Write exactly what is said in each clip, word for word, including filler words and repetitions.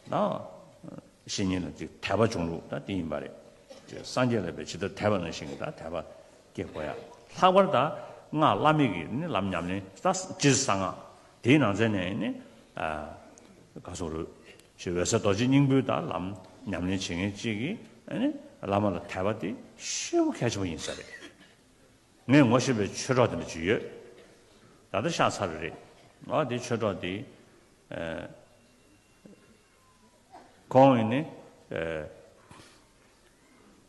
ད་བཤེས་གཉེན་ལ་ཅིག་དད་པ་བྱུང་ལུགས་ད་དེ་ཡིན་པ་རེད། ཅིག་སངས་རྒྱས་ལ་བས་ཇི་ལྟར་དད་པ་ནང་བཞིན་གྱི་ད་དད་པ་སྐྱེ་དགོས་ཡ། ལྷག་པར་ད་སྔགས་བླ་མེད་ཀྱི་ནི་ལམ་ཉམས་ལེན་ད་སྤྱིར་གསང་སྔགས་དེའི་ནང་ཚན་ནས་ནི་ག་སོགས་རུ་ཞེས་འོད་གསལ་རྡོ་རྗེ་སྙིང་པོའི་ད་ལམ་ཉམས་ལེན་བྱེད་མཁན་གཅིག་གིས་ནི་བླ་མ་ལ་དད་པ་དེ་ཞེ་པོ་གལ་ཆེན་པོ་ཡིན་ས་རེད། ངས་ངོ་ཤེས་པའི་ཆོས་གྲོགས་དེ་འདྲ་ཅིག་ཡོད། ད་ལྟ་ཤག་ཚར་བ་རེད། ཨ་དེ་ཆོས་གྲོགས་དེ། ཨ། ཁོང་ཡིན་ནི། ཨ།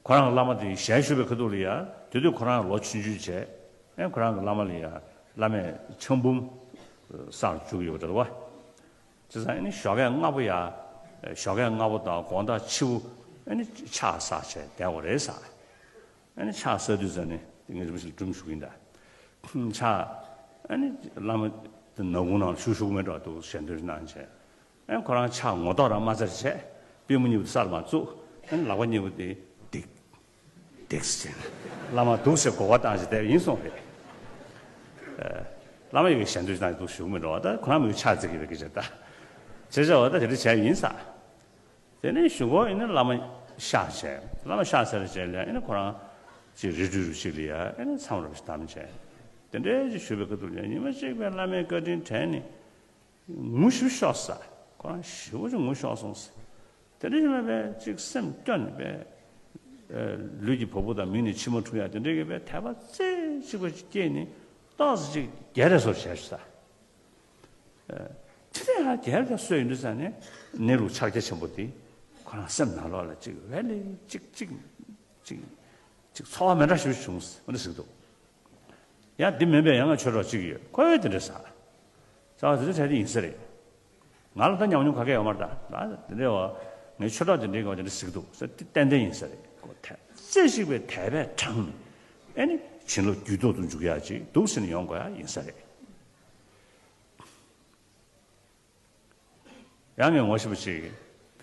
ཁོ་རང་གི་བླ་མ་དེ་ཞལ་བཞུགས་པའི་ཁ་ཐུག་ལ་ཡ། དེ་དུས་ཁོ་རང་ལོ་ཆུང་ཆུང་བྱས། ཨེ་ཁོ་རང་གི་བླ་མ་ལ་ཡ། བླ་མས་ཆང་འབུམ་བསགས་བཅུག་ཡོད་པ་རེད་བ། བྱས་ཙང་ཨེ་ནི་ཞོགས་ཀས་སྔ་པོ་ཡ། ཞོགས་ཀས་སྔ་པོ་དང་དགོང་དག་ཕྱི་པོ་ཨེ་ནི་ཕྱག་བསགས་བྱས་བསྡད་དགོས་རེད་ཟེར། ཨ་ནི་ཕྱག་བསགས་དུས་ཙ་ནས་ངས་རིམ་བཞིན་སྒྲུབ་ཞུགས་ཡིན་ད། ཕྱག་ཨ་ནི་བླ་མ་དེ་ནག་ཁུང་ནང་བཞུགས་བཞུགས་མེད་འགྲོ་འདུག་ཞལ་འདོན་གནང་བྱས། ཨ་ཁོ་རང་ཕྱག་ངོ་ཐོག་རང་མ་བཙལ་བྱས། པུས་མོ་གཉིས་པོ་དེ་སར་མ་བཙུགས། ཨ་ནི་ལག་པ་གཉིས་པོ་དེ་འདེགས། འདེགས་བྱས། བླ་མ་འདུག་ཟེར་གོ་བ་བཏང་བྱས་བསྡད་ཡིན་གསུངས་རེད། ཨ། བླ་མ་ཡི་གེ་ཞལ་འདོན་གནང་འདུག་ཞུགས་མེད་འགྲོ་བ་ད་ཁོ་རང་མི་གི་ཕྱག་བཙལ་གྱི་རེད་སྐད་ཆ་ད། བྱས་བྱས་བ་ད་དེ་འདྲ་བྱས་ཡིན་ས། དེ་ནས་གཞུག་གུ་ཡིན་ན་བླ་མ་གཤེགས་བྱས། བླ་མ་གཤེགས་ཚར་རྗེས་ལ་ཡིན་ན་ཁོ་རང་ཅིག་རི་ཁྲོད་རུ་ཅིག་ལ་ཡ་ཨེ་ནས་མཚམས་རེ་བཞིན་བསྡམས་བྱས། དེ་འདྲའི་ཅིག་ཞུས་པའི་ཁ་ཐུག་ལ་ཉི་མ་གཅིག་པའི་བླ་མའི་བཀའ་དྲིན་དྲན་ནས་ངུ་ཞིག་ཤོར་ས། ཁོ་རང་ཞེ་པོ་ཅིག་ངུ་ཤོར་སོང་ས། དེ་འདྲ་ཞིག་ལ་བས་ཅིག་སེམས་སྐྱོ་ནས་བས། ལུས་ཀྱི་བ་སྤུ་དང་མིག་ནས་མཆི་མ་འཁྲུག་ཡ་དེ་འདྲའི་གི་བས་དད་པ་རྩེ་གཅིག་པ་ཅིག་སྐྱེས་ནས་ཏོག་ཙམ་ཅིག་རྒྱལ་རེ་སོར་བྱས་ཤི་ས། ཨ། དེ་ནས་ཧ་རྒྱལ་དང་སོས་ཡིན་དུས་ཙང་ནས་གནས་ལུགས་ཕྱག་རྒྱ་ཆེན་པོ་དེ་ཁོ་རང་སེམས་ནང་ལོགས་ལ་ཅིག་ཝེ་ལི་ཅིག་ཅིག་ཅིག་ཅིག་ཚོར་བ་མི་འདྲ་ཞིག་བྱུང་འོ་ན་ཟེར་གི་འདུག་ཡང་འདི་མིན་པའི་ཡང་ང་ཆོས་གྲོགས་གཅིག་ཡོད་ཁོས་དེ་འདྲ་ཟེར། ཟེར་བ་དེ་ཚོ་གྲས་དེ་ཡིན་ས་རེད། ང་ལ་ད་ཉམས་མྱོང་ག་གེ་ཡོད་མ་རེད་ད། ད་དེ་འདྲའི་བ་ངའི་ཆོས་གྲོགས་དེ་འདྲའི་གི་བ་དེ་འདྲ་ཟེར་གི་འདུག་ཟེར་དེ་ཏན་ཏན་ཡིན་ས་རེད་ཁོ་དད་རྩེ་གཅིག་པའི་དད་པས་དྲངས་ནས་ཨེ་ནི་བྱིན་རླབས་རྒྱུད་ཐོག་ཏུ་འཇུག་ཡ་ཅིག་འདུག་ཟེར་ནས་ཡོང་དགོས་ཡ་ཡིན་ས་རེད། ཡང་ངས་ངོ་ཤེས་པ་ཅིག་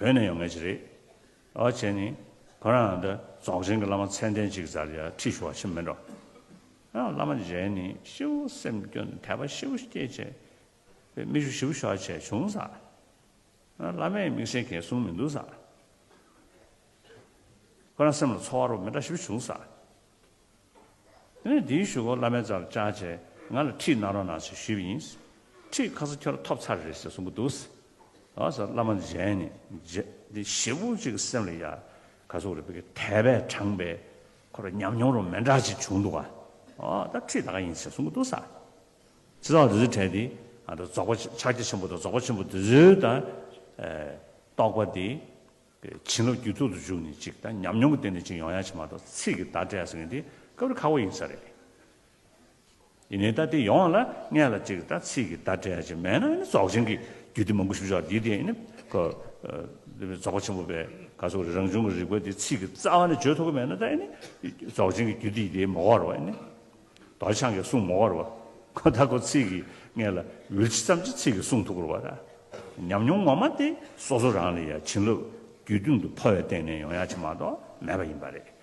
བོད་ནས་ཡོང་མཁན་ཅིག་རེད། ཨོ་བྱས་ནི་ཁོ་རང་འདི་རྫོགས་ཆེན་གྱི་བླ་མ་མཚན་ལྡན་ཅིག་རྩར་ཡ་ཁྲིད་ཞུ་བ་ཕྱིན་མེད་འགྲོ། ཡང་བླ་མ་མཇལ་ནི་ཤི་བོ་སེམས་སྐྱོ་ནས་དད་པ་ཤི་བོ་སྐྱེས་བྱས། དཔེ་མིག་ཆུ་ཞི་བོ་ཤོར་བྱས་བྱུང་ས། བླ་མས་དམིགས་བསལ་གང་གསུངས་མི་འདུག་ས། ཁོ་རང་སེམས་ལ་ཚོར་བ་རོ་མི་འདྲ་ཞིག་བྱུང་ས། དེ་ནས་དེའི་གཞུག་གུ་བླ་མའི་རྩར་བཅར་བྱས་ང་ལ་ཁྲིད་གནང་རོགས་གནང་ཞེས་ཞུས་པ་ཡིན། ཁྲིད་ཁ་སང་ཁྱོད་རང་ཐོབ་ཚར་རེད་ཞེས་གསུང་གི་འདུག་ཨ་ས་བླ་མ་མཇལ་ནས་མཇལ་འདི་ཞེ་པོ་ཅིག་སེམས་ལ་ཡ་ག་ཚོད་རེད་པའི་དད་པས་དྲངས་པའི་ཁོ་རང་ཉམས་མྱོང་རོ་མི་འདྲ་ཅིག་བྱུང་འདུག་ཨ། ཨ་ད་ཁྲིད་ད་ག་ཡིན་ཞེས་གསུང་གི་འདུག་ས། ཕྱི་ལོགས་འདི་ཚོའི་གྲས་འདི་ཨ་ད་རྫོགས་པ་ཕྱག་རྒྱ་ཆེན་པོ་དང་རྫོགས་པ་ཆེན་པོ་འདི་ཚོའི་ད་རྟོགས་པ་འདི་བྱིན་རླབས་རྒྱུད་ཐོག་ཏུ་འཇུག་ནས་ཅིག་ད་ཉམས་མྱོང་གི་སྟེང་ནས་ཅིག་ཡོང་ཡ་ཅིག་མ་གཏོགས་ཚིག་གི་བརྡ་སྤྲད་ཟེར་མཁན་འདི་སྐབས་རེ་ཁག་པོ་ཡིན་ས་རེད། ཡིན་ནའི་ད་འདི་ཡོང་བ་ལ་སྔོན་ལ་ཅིག་ད་ཚིག་གི་བརྡ་སྤྲད་ཡ་ཅིག་མེད་ན་ནི་རྫོགས་ཆེན་གྱི་རྒྱུད་སྡེ་མང་པོ་ཞིག་ཆགས་འདི་དེ་ནི་ཁོ་རྫོགས་པ་ཆེན་པོ་པའི་ག་ཚོད་རེད་རང་བྱུང་གི་རིག་པ་འདི་ཚིག་གི་རྩ་བ་ནས་བརྗོད་ཐུབ་ཀྱི་མེད་ན་ད་ནི་རྫོགས་ཆེན་གྱི་རྒྱུད་སྡེ་དེ་མ་གོ་བ་རེད་བ་ནི། རྡོ་རྗེ་འཆང་གིས་གསུངས་མ་དགོས་རེད་བ། ཁོ་ད་ཁོ་ཚིག་གི་སྔོན་ལ་འོལ་ཚིགས་ཙམ་ཅིག་ཚིག་གིས་གསུངས་ཐུབ་དགོས་རེད་བ་ད། ཉམས་མྱོང་ངོ་མ་དེ་སོ་སོ་རང་ལ་ཡ་བྱིན་རླབས་རྒྱུད་སྟེང་དུ་འཕོ་བའི་སྟེང་ནས་ཡོང་ཡ་ཅིག་མ་གཏོགས་མེད་པ་ཡིན་པ་རེད།